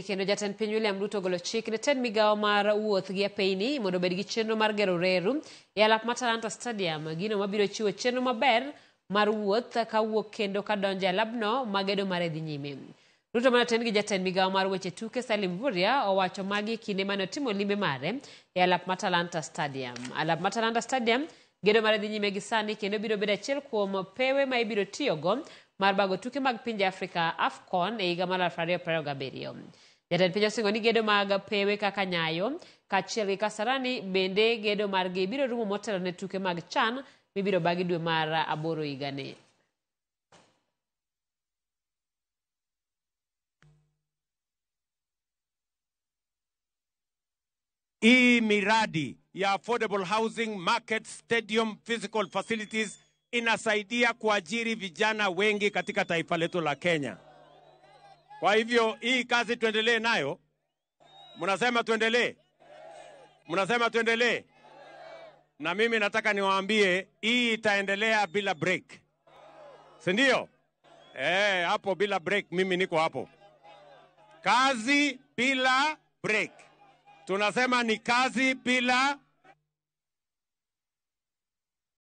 Kendo jatend piny William Ruto ogolo chik ne tend migawo mar wuoth gi apeyni mondo obed gi chenro mar gero reru e alap mar Talanta Stadium, gino mabiro chiwo chenro maber mar wuoth kawuok kendo kadonjo e alabno ma gedo mare dhi nyime. Ruto mane oten gi jatend migawo mar weche tuke Salim Mvurya owacho magi e kinde mane otimo limbe mare e alap mar Talanta Stadium. Alap mar Talanta Stadium gedo mare dhi nyime gi sani kendo biro bedo achiel kuom pewe ma ibiro tiyogo mar bago tuke mag pinje Afrika AFCON e higa mar 2027. Jatend piny osingo ni gedo mag pewe kaka Nyayo kaachiel gi Kasarani bende gedo margi biro rumo motelo ne tuke mag CHAN mibiro bagi dwe mar aboro higani. Hii miradi ya affordable housing, market, stadium, physical facilities inasaidia kuajiri vijana wengi katika taifa letu la Kenya. Kwa hivyo hii kazi tuendelee nayo. Mnasema tuendelee? Mnasema tuendelee? Na mimi nataka niwaambie hii itaendelea bila break. Si ndio? Hapo bila break mimi niko hapo. Kazi bila break. Tunasema ni kazi bila